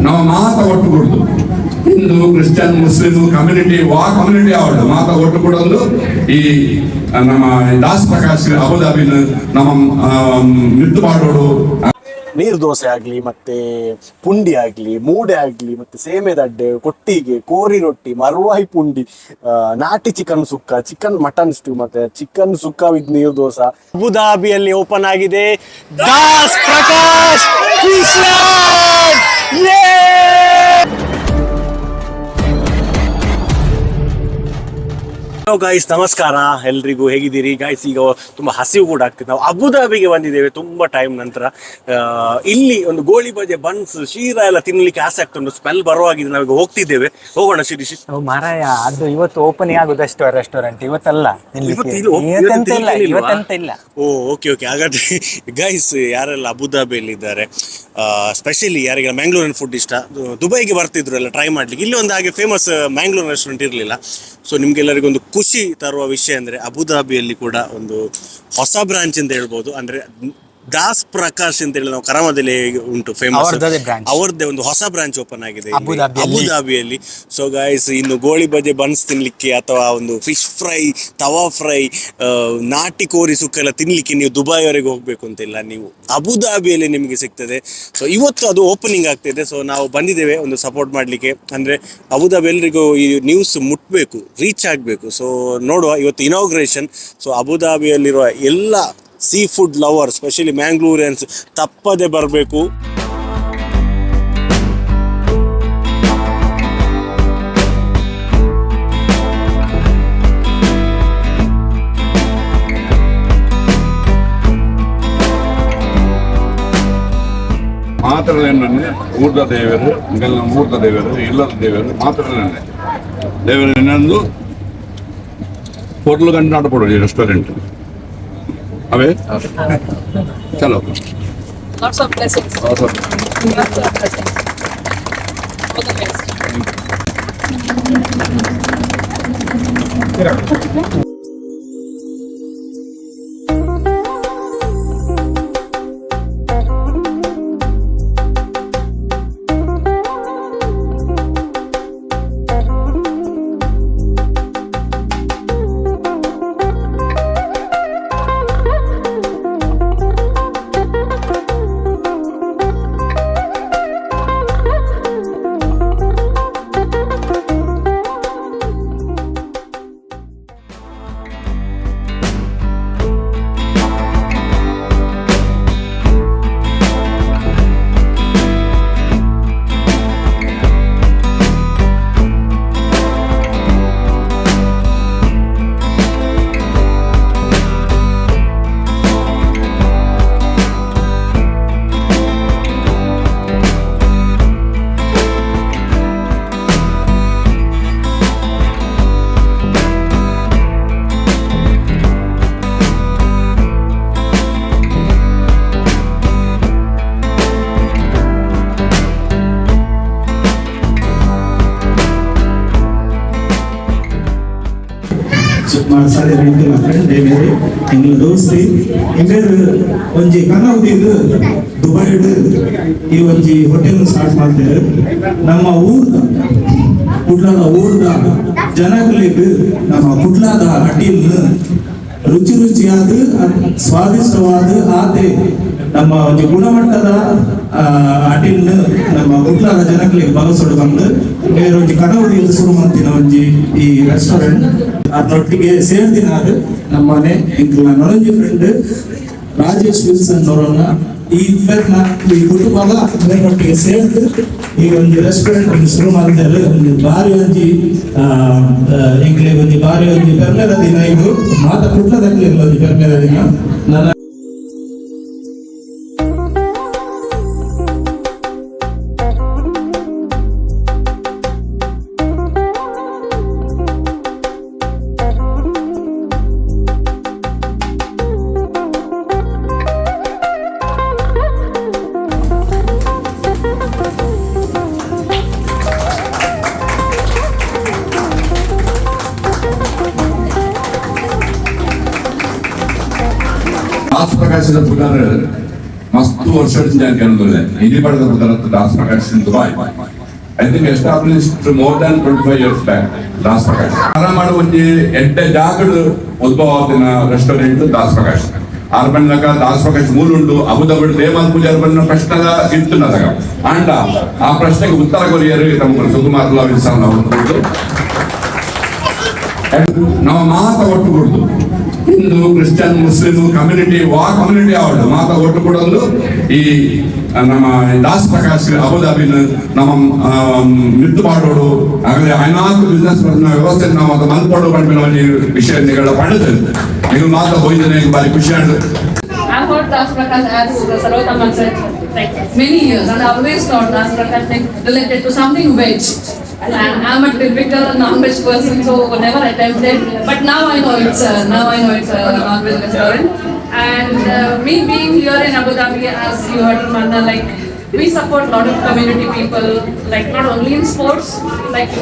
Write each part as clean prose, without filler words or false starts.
ನಾವು ಮಾತ ಒಟ್ಟು ಕೊಡುದು ಹಿಂದೂ, ಕ್ರಿಶ್ಚಿಯನ್, ಮುಸ್ಲಿಂ ಕಮ್ಯುನಿಟಿ ವಾ ಕಮ್ಯುನಿಟಿ ಆವಡು ಮಾತ ಒಟ್ಟು ಕೊಡೋದು. ಈ ನಮ್ಮ ದಾಸ್ ಪ್ರಕಾಶ್ ಅಬುದಾಬಿನ ನಮ್ಮ ಮಿತ್ತು ಮಾಡೋಡು. ನೀರು ದೋಸೆ ಆಗಲಿ, ಮತ್ತೆ ಪುಂಡಿ ಆಗಲಿ, ಮೂಡೆ ಆಗಲಿ, ಮತ್ತೆ ಸೇಮೆದಡ್ಡೆ, ಕೊಟ್ಟಿಗೆ, ಕೋರಿ ರೊಟ್ಟಿ, ಮರುವಾಯಿ ಪುಂಡಿ, ನಾಟಿ ಚಿಕನ್ ಸುಕ್ಕ, ಚಿಕನ್ ಮಟನ್ ಸ್ಟೂ, ಮತ್ತೆ ಚಿಕನ್ ಸುಕ್ಕ ವಿತ್ ನೀರು ದೋಸೆ. ಅಬುದಾಬಿಯಲ್ಲಿ ಓಪನ್ ಆಗಿದೆ ದಾಸ್ ಪ್ರಕಾಶ್. ಹಲೋ ಗಾಯ್ಸ್, ನಮಸ್ಕಾರ ಎಲ್ರಿಗೂ. ಹೇಗಿದ್ದೀರಿ ಗಾಯ್ಸ್? ಈಗ ತುಂಬಾ ಹಸಿವು ಕೂಡ ಆಗ್ತಿದೆ. ನಾವು ಅಬುದಾಬಿಗೆ ಬಂದಿದ್ದೇವೆ ತುಂಬಾ ಟೈಮ್ ನಂತರ. ಇಲ್ಲಿ ಒಂದು ಗೋಳಿ ಬಜೆ, ಬನ್ಸ್, ಶೀರಾ ಎಲ್ಲ ತಿನ್ಲಿಕ್ಕೆ ಆಸೆ ಆಗ್ತುಂಟು. ಸ್ಮೆಲ್ ಬರುವಾಗಿದೆ. ನಾವೀಗ ಹೋಗ್ತಿದ್ದೇವೆ. ಹೋಗೋಣ ಶಿರೀಶ್. ಓ ಮಾರಾಯ, ಅದು ಇವತ್ತು ಓಪನ್ ಆಗುದಷ್ಟು ರೆಸ್ಟೋರೆಂಟ್ ಇವತ್ತಲ್ಲ ತಿನ್ಲಿಕ್ಕೆ. ಇವತ್ತು ಇವತ್ತು ಇವತ್ತೆಂತ ಇಲ್ಲ. ತಿನ್ಲಿಕ್ಕೆ ಇಲ್ವಾ? ಇವತ್ತೆಂತ ಇಲ್ಲ. ಓ, ಓಕೆ ಓಕೆ. ಹಾಗಾದ್ರೆ ಗೈಸ್, ಯಾರೆಲ್ಲ ಅಬುದಾಬಿಯಲ್ಲಿ ಇದ್ದಾರೆ, ಸ್ಪೆಷಲಿ ಯಾರಿಗೆಲ್ಲ ಮ್ಯಾಂಗ್ಳೂರಿನ ಫುಡ್ ಇಷ್ಟ, ದುಬೈಗೆ ಬರ್ತಿದ್ರು ಎಲ್ಲ ಟ್ರೈ ಮಾಡ್ಲಿಕ್ಕೆ. ಇಲ್ಲಿ ಒಂದು ಹಾಗೆ ಫೇಮಸ್ ಮ್ಯಾಂಗ್ಳೂರ್ ರೆಸ್ಟೋರೆಂಟ್ ಇರಲಿಲ್ಲ. ಸೊ ನಿಮ್ಗೆಲ್ಲರಿಗೂ ಒಂದು ಖುಷಿ ತರುವ ವಿಷಯ ಅಂದ್ರೆ, ಅಬುದಾಬಿಯಲ್ಲಿ ಕೂಡ ಒಂದು ಹೊಸ ಬ್ರಾಂಚ್ ಅಂತ ಹೇಳ್ಬೋದು. ಅಂದ್ರೆ ದಾಸ್ ಪ್ರಕಾಶ್ ಅಂತ ಹೇಳಿ ನಾವು ಕರಾಮದಲ್ಲಿ ಹೇಗೆ ಉಂಟು ಫೇಮಸ್, ಅವರದ್ದೇ branch. ಅವರದ್ದೇ ಒಂದು ಹೊಸ ಬ್ರಾಂಚ್ ಓಪನ್ ಆಗಿದೆ ಇಲ್ಲಿ. ಅಬುದಾಬಿಯಲ್ಲಿ. ಅಬುದಾಬಿಯಲ್ಲಿ. ಸೊ ಗೈಸ್, ಇನ್ನು ಗೋಳಿ ಬಜೆ, ಬನ್ಸ್ ತಿನ್ಲಿಕ್ಕೆ ಅಥವಾ ಒಂದು ಫಿಶ್ ಫ್ರೈ, ತವಾ ಫ್ರೈ, ನಾಟಿ ಕೋರಿ ಸುಕ್ಕ ಎಲ್ಲ ತಿನ್ಲಿಕ್ಕೆ ನೀವು ದುಬೈವರೆಗೆ ಹೋಗ್ಬೇಕು ಅಂತಿಲ್ಲ. ನೀವು ಅಬುದಾಬಿಯಲ್ಲಿ ನಿಮಗೆ ಸಿಗ್ತದೆ. ಸೊ ಇವತ್ತು ಅದು ಓಪನಿಂಗ್ ಆಗ್ತಿದೆ. ಸೊ ನಾವು ಬಂದಿದ್ದೇವೆ ಒಂದು ಸಪೋರ್ಟ್ ಮಾಡಲಿಕ್ಕೆ. ಅಂದ್ರೆ ಅಬುದಾಬಿ ಎಲ್ರಿಗೂ ಈ ನ್ಯೂಸ್ ಮುಟ್ಬೇಕು, ರೀಚ್ ಆಗಬೇಕು. ಸೊ ನೋಡುವ, ಇವತ್ತು ಇನಾಗ್ರೇಷನ್. ಸೊ ಅಬುದಾಬಿಯಲ್ಲಿರುವ ಎಲ್ಲ sea food lover, specially Mangaloreans ತಪ್ಪದೆ ಬರಬೇಕು. ಮಾತ್ರಲೇನೆ ಊರ್ದ ದೇವರು, ಇಂಗೆಲ್ಲ ಊರ್ದ ದೇವರು, ಇಲ್ಲದ ದೇವರು ಮಾತ್ರಲೇನೆ ದೇವರು. ಇನ್ನೊಂದು ಪೊರ್ಲು ಗಂಟು ನಾಟಪಡು ಈ ರೆಸ್ಟೋರೆಂಟ್ ಅವೇ. ಚಲೋ. Lots of blessings. Lots of- Lots of blessings. All the best. ಸಾಲೆ ಎಂಕಲ್ನ ಫ್ರೆಂಡ್ ದೇವೇರಿ, ಎಂಕಲ್ನ ದೋಸ್ತಿ. ಇಂಬೇರ್ ಒಂಜಿ ಕನವು ದುಬೈಡ್ ಈ ಒಂಜಿ ಹೋಟೆಲ್ ಸ್ಟಾರ್ಟ್ ಮಾಡ್ತೇವೆ. ನಮ್ಮ ಊರ್ದ, ಕುಡ್ಲದ ಊರ್ದ ಜನಗಳಿಗೆ ನಮ್ಮ ಕುಡ್ಲದ ಅಟಿಲ್ ರುಚಿ ರುಚಿಯಾದ, ಸ್ವಾದಿಷ್ಟವಾದ, ಆತೆ ನಮ್ಮ ಒಂಜಿ ಗುಣಮಟ್ಟದ ಅಟಿಲ್ ನಮ್ಮ ಕುಡ್ಲದ ಜನಗಳಿಗೆ ಬಗಸೊಡು ಬಂದು ಬೇರೆ ಒಂಜಿ ಕನವು ಶುರು ಮಾಡ್ತಿನ ಒಂಜಿ ಈ ರೆಸ್ಟೋರೆಂಟ್. ಅದರೊಟ್ಟಿಗೆ ಸೇರ್ದಿನಾರು ನಮ್ಮನೆ ಎಂಕಲ್ನ ನೊರಂಜಿ ಫ್ರೆಂಡ್ ರಾಜೇಶ್ ವಿಲ್ಸನ್ ಅವರನ್ನ. ಈ ಇಬ್ಬರನ್ನ, ಈ ಕುಟುಂಬದ ಬೇರೊಟ್ಟಿಗೆ ಸೇರ್ದು ಈ ಒಂದು ರೆಸ್ಟೋರೆಂಟ್ ಶುರು ಮಾಡ್ತಾರೆ. ಒಂದು ಬಾರಿ ಒಂಜಿ ಎಂಕ್ಲೆ ಒಂಜಿ ಬಾರಿ ಒಂಜಿ ಪೆರ್ಮೆದ ದಿನ ಇದು. ಮಾತ ಕುಡ್ಲದಕ್ಲೆಗ್ಲ ಒಂಜಿ ಪೆರ್ಮೆದ ದಿನ. ನನ್ನ ದಾಸ್ ಪ್ರಕಾಶದ ಪುನರ್ ಮಸ್ತ್ ವರ್ಷದಿಂದ ಕೇಳೋದಿಲ್ಲ. ಇಲ್ಲಿ ಪಡೆದ Das Prakash in Dubai, I think established more than 25 years back. Das Prakash ಆರಾಮಾಡು ಒಂಜಿ ಎಡ್ಡೆ ಜಾಗಡ್ ಉದ್ಭವ ಆತಿನ ರೆಸ್ಟೋರೆಂಟ್ ದಾಸ್ ಪ್ರಕಾಶ್. ಆರ್ಬನ್ನಕ ದಾಸ್ ಪ್ರಕಾಶ್ ಮೂಲುಂಡು ಅಬುದಾಬಿ ದೇವಾಲ್ ಪೂಜಾರ್ ಬಣ್ಣ ಪ್ರಶ್ನೆದ ಇತ್ತು. ಆಂಡ ಆ ಪ್ರಶ್ನೆಗೆ ಉತ್ತರ ಕೊರಿಯರು ತಮ್ಮ ಸುಕುಮಾರ್ ವಿಲ್ಸನ್ ಅವರು. ನಮ್ಮ ಮಾತ ಒಟ್ಟು ಕೊಡುದು ಹಿಂದೂ, Christian, Muslim community ವಾ ಕಮ್ಯುನಿಟಿ ಆವಡ್ ಮಾತ ಒಟ್ಟು ಕೊಡೋದು. ಈ ನಮ್ಮ ದಾಸ್ ಪ್ರಕಾಶ್ ಅಬುದಾಬಿನ ನಮ್ಮ ಮಿತ್ತು ಮಾಡೋಡು ಆಗಲೇ ಐನಾಕ್ ಬಿಸ್ನೆಸ್ ವ್ಯವಸ್ಥೆ ನಾವು ಅದು ಮಲ್ಪಡು ಪನ್ಪಿನ ಒಂಜಿ ವಿಷಯ ನಿಗಳ ಪಂಡದು. ನೀವು ಮಾತ ಹೋಯ್ದನೆ ಬಾರಿ ಖುಷಿ ಆಂಡ್. I've heard Das Prakash, as Sarothaman said, like many years, and I always thought Das Prakash like related to something veg. And I'm a typical non-veg person, so never attempted. But now I know it's a non-veg restaurant. And me being here in Abu Dhabi, as you heard from Anna, like we support a lot of community people, like not only in sports, like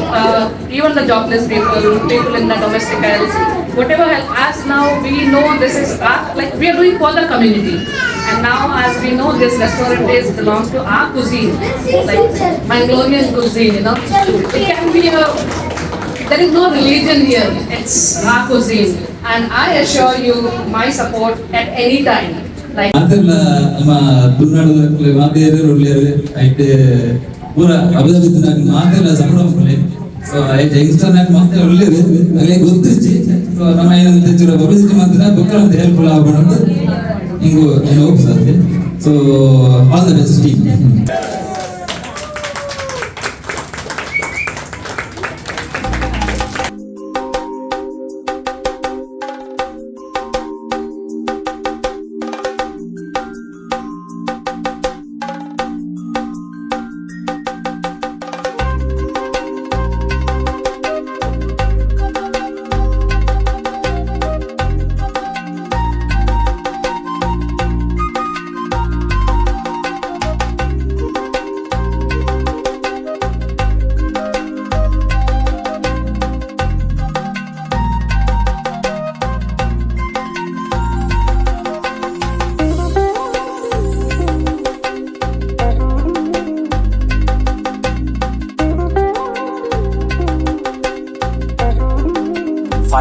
even the jobless people, people in the domestic aisles, whatever help. As now we know this is our, like we are doing for the community. And now as we know this restaurant is belongs to our cuisine, like Mangalorean cuisine. It can be a, there is no religion here, it's our cuisine. And I assure you my support at any time. Like ಮಾತೆಲ್ಲ ನಮ್ಮ ತುಳುನಾಡು ಮಾತೇರು ಒಳ್ಳೆಯರು ಐಟ್ ಪೂರ Abu Dhabi ಮಾತೆಲ್ಲ ಸಂಬಳ ಮಕ್ಕಳೇ. ಸೊ ಐಟ್ youngster ನಾಕ್ ಮಾತೆ ಒಳ್ಳೆಯರು ಅಲ್ಲೇ ಗೊತ್ತಿಚ್ಚಿ. ಸೊ ನಮ್ಮ ಏನಂತ ಚೂರ ಪಬ್ಲಿಸಿಟಿ ಮಾತ್ರ ಬೊಕ್ಕ ಅಂತ ಹೆಲ್ಪ್ಫುಲ್ ಆಗೋಣ ಹಿಂಗು ಏನು hopes. So all the best team.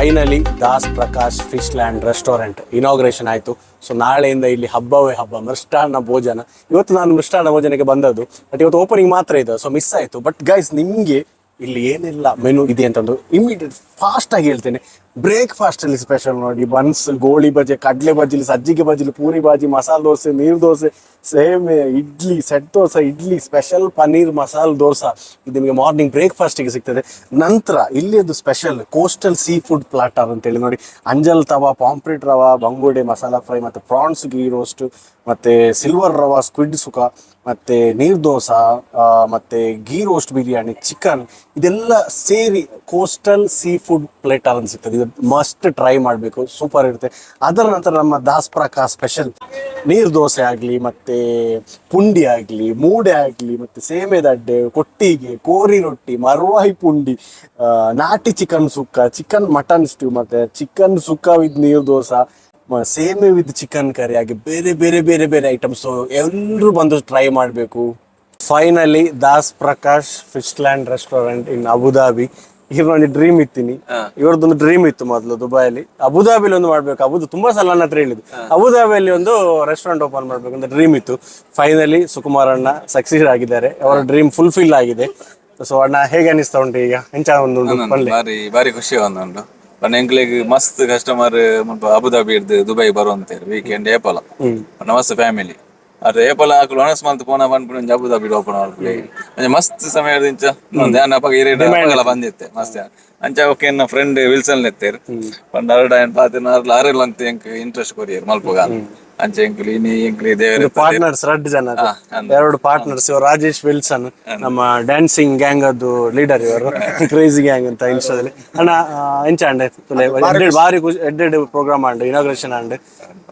Finally Das Prakash fish land restaurant inauguration ಆಯಿತು. ಸೊ ನಾಳೆಯಿಂದ ಇಲ್ಲಿ ಹಬ್ಬವೇ ಹಬ್ಬ, ಮೃಷ್ಟಾನ್ನ ಭೋಜನ. ಇವತ್ತು ನಾನು ಮೃಷ್ಟಾನ್ನ ಭೋಜನಕ್ಕೆ ಬಂದದ್ದು, ಬಟ್ ಇವತ್ತು ಓಪನಿಂಗ್ ಮಾತ್ರ ಇದೆ, ಸೊ ಮಿಸ್ ಆಯಿತು. ಬಟ್ ಗೈಸ್, ನಿಮಗೆ ಇಲ್ಲಿ ಏನೆಲ್ಲ ಮೆನು ಇದೆ ಅಂತಂದು ಇಮಿಡಿಯೇಟ್ ಫಾಸ್ಟ್ ಆಗಿ ಹೇಳ್ತೇನೆ. ಬ್ರೇಕ್ಫಾಸ್ಟ್ ಅಲ್ಲಿ ಸ್ಪೆಷಲ್ ನೋಡಿ, ಬನ್ಸ್, ಗೋಳಿ ಬಜೆ, ಕಡಲೆ ಬಜ್ಜಿಲಿ, ಸಜ್ಜಿಗೆ ಬಜ್ಜಿಲಿ, ಪೂರಿ ಬಾಜಿ, ಮಸಾಲೆ ದೋಸೆ, ನೀರು ದೋಸೆ, ಸೇಮೆ, ಇಡ್ಲಿ, ಸೆಟ್ ದೋಸೆ, ಇಡ್ಲಿ ಸ್ಪೆಷಲ್, ಪನ್ನೀರ್ ಮಸಾಲೆ ದೋಸೆ. ಇದು ನಿಮಗೆ ಮಾರ್ನಿಂಗ್ ಬ್ರೇಕ್ಫಾಸ್ಟಿಗೆ ಸಿಗ್ತದೆ. ನಂತರ ಇಲ್ಲಿಯದು special coastal sea food platter ಅಂತೇಳಿ ನೋಡಿ, ಅಂಜಲ್ ತವಾ, ಪಾಂಪ್ರೆಟ್ ರವಾ, ಬಂಗುಡೆ ಮಸಾಲಾ ಫ್ರೈ ಮತ್ತು ಪ್ರಾನ್ಸ್ ಗೀ ರೋಸ್ಟ್ ಮತ್ತು ಸಿಲ್ವರ್ ರವಾ ಸ್ಕ್ವಿಡ್ ಸುಕ್ಕ ಮತ್ತು ನೀರ್ ದೋಸೆ ಮತ್ತು ಗೀ ರೋಸ್ಟ್ ಬಿರಿಯಾನಿ, ಚಿಕನ್, ಇದೆಲ್ಲ ಸೇರಿ coastal sea food platter ಅಂತ ಸಿಗ್ತದೆ. ಇದು ಮಸ್ಟ್ ಟ್ರೈ ಮಾಡಬೇಕು, ಸೂಪರ್ ಇರುತ್ತೆ. ಅದರ ನಂತರ ನಮ್ಮ ದಾಸ್ ಪ್ರಕಾಶ್ ಸ್ಪೆಷಲ್ ನೀರು ದೋಸೆ ಆಗಲಿ, ಮತ್ತು ಪುಂಡಿ ಆಗಲಿ, ಮೂಡೆ ಆಗಲಿ, ಮತ್ತು ಸೇಮೆದಡ್ಡೆ, ಕೊಟ್ಟಿಗೆ, ಕೋರಿ ರೊಟ್ಟಿ, ಮರ್ವಾಯಿ ಪುಂಡಿ, ನಾಟಿ chicken sukka, chicken mutton stew, ಮತ್ತು ಚಿಕನ್ ಸುಕ್ಕ ವಿತ್ ನೀರು ದೋಸೆ, ಸೇಮೆ with chicken curry, ಹಾಗೆ ಬೇರೆ ಬೇರೆ ಬೇರೆ ಬೇರೆ ಐಟಮ್ಸ್. ಎಲ್ಲರೂ ಬಂದು ಟ್ರೈ ಮಾಡಬೇಕು. Finally Das Prakash fish land restaurant in Abu Dhabi. ಇವ್ರೊಂದು dream ಇತ್ತೀನಿ, ಇವ್ರದ್ದೊಂದು ಡ್ರೀಮ್ ಇತ್ತು ಮೊದಲು, ದುಬೈಯಲ್ಲಿ ಅಬುದಾಬಿಲಿ ಒಂದು ಮಾಡ್ಬೇಕು. ಅಬುದು ತುಂಬಾ ಸಲ ನನ್ನ ಹತ್ರ ಹೇಳಿದ್ದು, ಅಬುದಾಬಿಯಲ್ಲಿ ಒಂದು ರೆಸ್ಟೋರೆಂಟ್ ಓಪನ್ ಮಾಡ್ಬೇಕು ಅಂತ ಡ್ರೀಮ್ ಇತ್ತು. ಫೈನಲಿ ಸುಕುಮಾರ್ ಅಣ್ಣ ಸಕ್ಸೀಡ್ ಆಗಿದ್ದಾರೆ, ಅವರ ಡ್ರೀಮ್ ಫುಲ್ಫಿಲ್ ಆಗಿದೆ. ಸೊ ಅಣ್ಣ, ಹೇಗೆ ಅನಿಸ್ತಾ ಉಂಟು ಈಗ? ಎಂಚ ಒಂದು ಉಂಟು ಪಲ್ಲೆ? ಬಾರಿ ಬಾರಿ ಖುಷಿ ಉಂಟು. ಪಂಡ ಎಂಕ್ಲೆಗ್ ಮಸ್ತ್ ಕಸ್ಟಮರ್ ಮುಲ್ಪ ಅಬುದಾಬಿ ಇರ್ದು ದುಬೈ ಬರುವಂತೇರು ವೀಕೆಂಡ್ ಏಪಲ. ಪಂಡ ಮಸ್ತ್ ಫ್ಯಾಮಿಲಿ ಅರೆ ಏಪಲ ಅಕುಲು ಒಣಸ್ ಮಂತ್ ಪೋನ ಪನ್ಪುನ ಒಂಜಿ Abu Dhabi open ಮಲ್ಪುಲೆ. ಒಂಜಿ ಮಸ್ತ್ ಸಮಯದಿಂಚ ಧ್ಯಾನ ಅಪಗ ಇರೇಟ ಅಪಗಲ ಬಂದಿತ್ತೆ ಮಸ್ತ್. ಅಂಚ ಓಕೆ ಎನ್ನ ಫ್ರೆಂಡ್ ವಿಲ್ಸನ್ ಎತ್ತೇರು ಪಂಡ ಅರಡ ಏನ್ ಪಾತಿನ ಅರ್ಲ ಅರೆಲ್ ಅಂತ ಎಂಕ್ ಇಂಟ್ರೆಸ್ಟ್ ಕೊರಿಯರ್ ಮಲ್ಪುಗ. ಅಂಚ ಎಂಕ್ಲು ಇನಿ ಎಂಕ್ಲು ದೇವರ ಪಾರ್ಟ್ನರ್ಸ್ ರಡ್ಡು ಜನ, ಎರಡು ಪಾರ್ಟ್ನರ್ಸ್. ಇವರು ರಾಜೇಶ್ ವಿಲ್ಸನ್, ನಮ್ಮ ಡ್ಯಾನ್ಸಿಂಗ್ ಗ್ಯಾಂಗ್ ಅದು ಲೀಡರ್ ಇವರು, ಕ್ರೇಜಿ ಗ್ಯಾಂಗ್ ಅಂತ ಇನ್ಸ್ಟಾದಲ್ಲಿ. ಅಣ್ಣ, ಎಂಚ ಅಂಡೆ? ಬಾರಿ ಖುಷಿ, ಎಡ್ಡೆಡ್ ಪ್ರೋಗ್ರಾಮ್ ಅಂಡ್ ಇನಾಗ್ರೇಷನ್ ಅಂಡ್.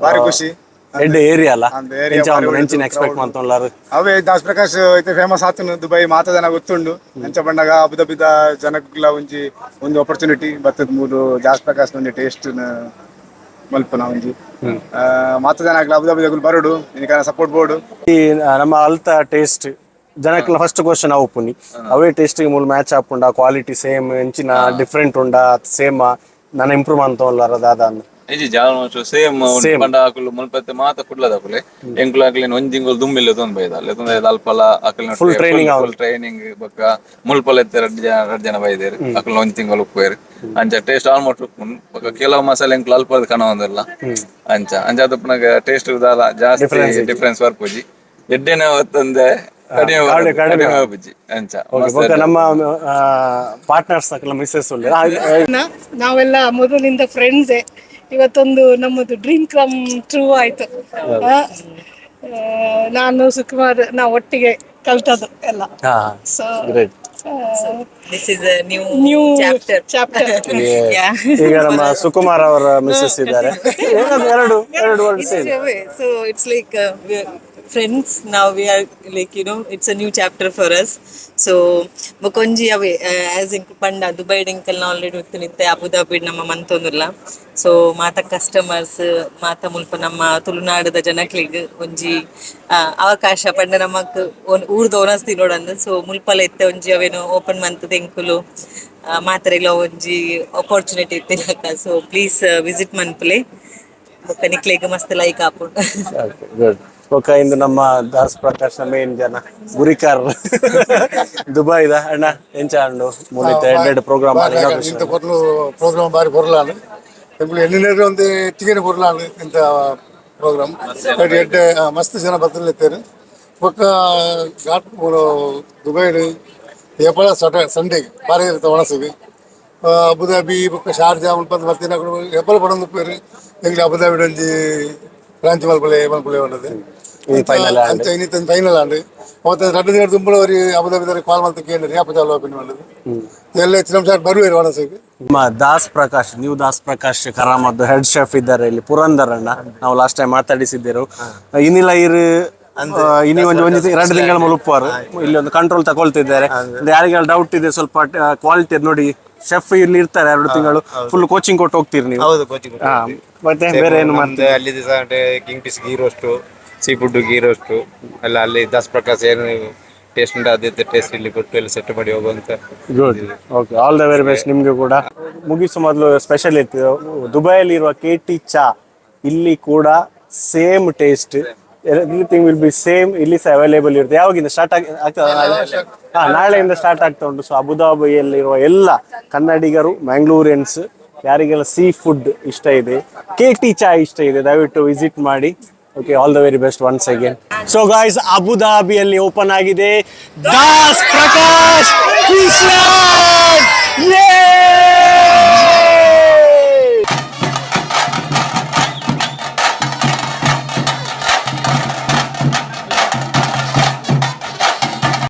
ಬಾರಿ ಖುಷಿ. ಎಡ್ಡೆ ಏರಿಯಾ ಅಲ್ಲ? ಅಂದ್ area ಎಂಚ ಬಾರಿ ಒಂದು ಎಂಚಿನ ಒಳ್ಳೆದು, ಎಕ್ಸ್ಪೆಕ್ಟ್ crowd. ಮಂತೊಂಡ್ಲಾರು? ಅವೇ ದಾಸ್ ಪ್ರಕಾಶ್ ಇತ್ತೆ ಫೇಮಸ್ ಆತನು ದುಬೈ ಮಾತ ಜನ ಗೊತ್ತುಂಡು. ಅಂಚ ಪಂಡಗ ಅಬುದಾಬಿದ ಜನಕ್ಲ ಒಂಜಿ ಒಂದು ಆಪರ್ಚುನಿಟಿ ಬತ್ತದ ಮೂಲು ದಾಸ್ ಪ್ರಕಾಶ್ ಒಂಜಿ ಟೇಸ್ಟ್ ಮಲ್ಪುನ ಒಂಜಿ ಮಾತ ಜನ ಆಗ್ಲ ಅಬುದಾಬಿ ದಗುಲು ಬರೋಡು ಇದಕ್ಕೆ ಸಪೋರ್ಟ್ ಬೋರ್ಡು. ಈ ನಮ್ಮ ಅಲ್ತ ಟೇಸ್ಟ್ ಜನಕ್ಲ ಫಸ್ಟ್ ಕ್ವಶನ್ ಅವು ಪುನಿ ಅವೇ ಟೇಸ್ಟ್ ಮೂಲ ಮ್ಯಾಚ್ ಆಪುಂಡ, ಕ್ವಾಲಿಟಿ ಸೇಮ್, ಎಂಚಿನ ಡಿಫ್ರೆಂಟ್ ಉಂಡಾ, ಸೇಮ್, ನನ ಇಂಪ್ರೂವ್ ಅಂತೋಲ್ಲಾರ ದಾದ ಅಂದ್? ಇಜ್ಜಿ, almost same. Same. ಪಂಡ ಅಕುಲು ಮುಲ್ಪತ್ತೆ ಮಾತ ಕುಡ್ಲದಕುಲೆ. ಎಂಕುಲು ಅಕ್ಲೆನ್ ಒಂಜಿ ತಿಂಗಳು ದುಂಬಿಲ್ಲ ತೊಂದ್ ಬೈದ ಅಲ್ಲ ತೊಂದ್ರೆ ಅಲ್ಪಲ ಅಕಲ್ನ. Full training. Full training. ಬೊಕ್ಕ ಮುಲ್ಪಲ ಇತ್ತೆ ರಡ್ಡ್ ಜನ ಬೈದೇರು. ಅಕುಲು ಒಂಜಿ ತಿಂಗಳು ಉಪ್ಪುವೇರು. ಅಂಚ ಟೇಸ್ಟ್ ಆಲ್ಮೋಸ್ಟ್ ಉಪ್ಪುಂಡು. ಬೊಕ್ಕ ಕೆಲವು ಮಸಾಲೆ ಎಂಕುಲು ಅಲ್ಪದ ಕನವಂದಿಲ್ಲ. ಅಂಚ ಅಂಚ ಅದಪ್ಪನಾಗ ಟೇಸ್ಟ್ ದಾಲ ಜಾಸ್ತಿ ಡಿಫ್ರೆನ್ಸ್ ಬರ್ಪುಜಿ. ಎಡ್ಡೆನೆ ಹೊತ್ತಂದೆ ಕಡಿಮೆ ಕಡಿಮೆ. ಕಡಿಮೆ ಆಪುಜಿ ಅಂಚ. ಮಸ್ತ್. ಬೊಕ್ಕ ನಮ್ಮ ಪಾರ್ಟ್ನರ್ಸ್ ಅಕಲ್ನ ಮಿಸ್ಸಸ್ ಉಲ್ಲೆರ್. ನಾವೆಲ್ಲ ಮೊದಲಿಂದ ಫ್ರೆಂಡ್ಸೇ. ಇವತ್ತೊಂದು ನಮ್ಮದು dream come true ಆಯ್ತು. ಆ, ಆ, ನಾನು ಸುಕುಮಾರ್ ನಾವು ಒಟ್ಟಿಗೆ ಕಲ್ತದ್ದು ಎಲ್ಲ. So great. This is a new new chapter. Chapter. Yeah. ಈಗ ನಮ್ಮ ಸುಕುಮಾರ್ ಅವರ ಮಿಸ್ಸಸ್ ಇದ್ದಾರೆ. ಏನಾದ್ರು ಎರಡು ಎರಡು words. So it's like we're friends now. We are like it's a new chapter for us. So ಬೊಕೊಂಜಿ away as ಇಂಕ್ ಪಂಡ ದುಬೈ ಡಿಂಕಲ್ನ ಆಲ್ರೆಡಿ ನಿತ್ತೆ ಅಬುದಾಬಿ ನಮ್ಮ ಮಂತೊಂದುಲ್ಲ. ಸೊ ಮಾತ ಕಸ್ಟಮರ್ಸ್ ಮಾತ ಮುಲ್ಪ ನಮ್ಮ ತುಳುನಾಡದ ಜನಕ್ಲೆಗ್ ಒಂಜಿ ಅವಕಾಶ ಪಂಡ ನಮಕ್ ಊರ್ದ ಓನಸ್ ತಿನ್ನೋಡಂದು. ಸೊ ಮುಲ್ಪಲ ಇತ್ತೆ ಒಂಜಿ ಅವೇನು ಓಪನ್ ಮಂತ್ ಎಂಕುಲು ಮಾತೆರೆಗ್ಲ ಒಂಜಿ ಅಪರ್ಚುನಿಟಿ ಇತ್ತಿನಕ. So please visit ಮನ್ಪುಲೆ. ಬೊಕ್ಕ ನಿಕ್ಲೆಗ್ ಮಸ್ತ್ ಲೈಕ್ ಆಪುಂಡು. ಗುಡ್. ಬೊಕ್ಕ ಇಂದು ನಮ್ಮ ದಾಸ್ ಪ್ರಕಾಶ್ ಮೇನ್ ಜನ ಗುರಿಕಾರ್ ದುಬೈದ. ಅಣ್ಣ, ಎಂಚ ಉಂಡು ಮೂಲಿತ ಎಡ್ಡೆಡ್ ಪ್ರೋಗ್ರಾಮ್? ಇಂತ ಪೊರ್ಲು ಪ್ರೋಗ್ರಾಮ್ ಬಾರಿ ಪೊರ್ಲಾಂಡ್. ಎಂಕುಲು ಎಣ್ಣಿನೇರು ಒಂದು ಹೆಚ್ಚಿಗೆನೆ ಪೊರ್ಲಾಂಡ್ ಇಂತ ಪ್ರೋಗ್ರಾಮ್. ಎಡ್ಡೆ ಮಸ್ತ್ ಜನ ಬತ್ತಲಿತ್ತೇನೆ. ಬೊಕ್ಕ ಘಾಟ್ ದುಬೈಡ್ ಏಪಳ ಸಟ ಸಂಡೇ ಬಾರಿ ಇರುತ್ತೆ ಒಣಸಿಗೆ. ಅಬುದಾಬಿ ಬೊಕ್ಕ ಶಾರ್ಜಾ ಮುಲ್ಪ ಬರ್ತಿನ ಏಪಲ ಪಡೊಂದು ಪೇರು ಎಂಕ್ಲೆ ಅಬುದಾಬಿ ಒಂಜಿ ಬ್ರಾಂಚ್ ಮಲ್ಪಲೆ ಮಲ್ಪಲೆ ಉಂಡದು. ಫೈನಲ್. ಅಂಚ ಇನ್ನಿತ್ತ ಫೈನಲ್ ಆಂಡ್. ಅವತ್ತು 2 ದಿನ ದುಂಬುಳ ಅವರಿ ಅಬುದಾಬಿ ಕಾಲ್ ಮಲ್ತ ಕೇಂದ್ರ ಯಾಪ ಚಾಲು ಓಪನ್ ಮಾಡೋದು ಎಲ್ಲ ಹೆಚ್ಚಿನ ನಿಮಿಷ ಬರುವೇರು ಒಣಸಿಗೆ. ನಮ್ಮ ದಾಸ್ ಪ್ರಕಾಶ್, ನೀವು ದಾಸ್ ಪ್ರಕಾಶ್ ಕರಾಮದ್ದು ಹೆಡ್ ಶೆಫ್ ಇದ್ದಾರೆ ಇಲ್ಲಿ ಪುರಂದರ್ ಅಣ್ಣ. ನಾವು ಲಾಸ್ಟ್ ಟೈಮ್ ಮಾತಾಡಿಸಿದ್ದರು. ಇನ್ನಿಲ್ಲ ಇರು ಇನಿ ಒಂದು ಒಂದು 2 ತಿಂಗಳ ಮುಳುಪುವರು ಇಲ್ಲಿ ಒಂದು ಕಂಟ್ರೋಲ್ ತಗೊಳ್ತಿದ್ದಾರೆ. ಅಂದ್ರೆ ಯಾರಿಗೆಲ್ಲ ಡೌಟ್ ಇದೆ ಸ್ವಲ್ಪ ಕ್ವಾಲಿಟಿ ಅದು ನೋಡಿ, ಶೆಫ್ ಇಲ್ಲಿ ಇರ್ತಾರೆ 2 ತಿಂಗಳು. ಫುಲ್ ಕೋಚಿಂಗ್ ಕೊಟ್ಟು ಹೋಗ್ತೀರಿ ನೀವು? ಹೌದು, ಕೋಚಿಂಗ್. ಮತ್ತೆ ಬೇರೆ ಏನು ಮಾಡ್ತೀರಿ? ಅಲ್ಲಿ king fish ghee roast, sea food ghee roast ಎಲ್ಲ ಅಲ್ಲಿ ದಾಸ್ ಪ್ರಕಾಶ್ ಏನು ಟೇಸ್ಟ್ ಉಂಟು ಅದೇ ಟೇಸ್ಟ್ ಇಲ್ಲಿ ಕೊಟ್ಟು ಎಲ್ಲ ಸೆಟ್ ಮಾಡಿ ಹೋಗುವಂತ. Good, okay, all the very best ನಿಮಗೆ ಕೂಡ. ಮುಗಿಸೋ ಮೊದಲು ಸ್ಪೆಷಲ್ ಇತ್ತು, ದುಬೈಯಲ್ಲಿ ಇರುವ ಕೆಟಿ ಚಾ ಇಲ್ಲಿ ಕೂಡ same taste, everything will be same. ಇಲ್ಲಿ ಸಹ ಅವೈಲೇಬಲ್ ಇರುತ್ತೆ. ಯಾವಾಗಿಂದ ಸ್ಟಾರ್ಟ್ ಆಗ್ತದೆ ನಾಳೆ? ಹಾ, ನಾಳೆಯಿಂದ ಸ್ಟಾರ್ಟ್ ಆಗ್ತಾ ಉಂಟು. ಸೊ ಅಬುದಾಬಿಯಲ್ಲಿರುವ ಎಲ್ಲ ಕನ್ನಡಿಗರು, ಮ್ಯಾಂಗ್ಳೂರಿಯನ್ಸ್, ಯಾರಿಗೆಲ್ಲ ಸೀ ಫುಡ್ ಇಷ್ಟ ಇದೆ, ಕೆಟಿ ಚಾ ಇಷ್ಟ ಇದೆ, ದಯವಿಟ್ಟು ವಿಸಿಟ್ ಮಾಡಿ. Okay, all the very best once again. So guys, ಅಬುದಾಬಿಯಲ್ಲಿ open ಆಗಿದೆ ದಾಸ್ ಪ್ರಕಾಶ್ ಫಿಶ್.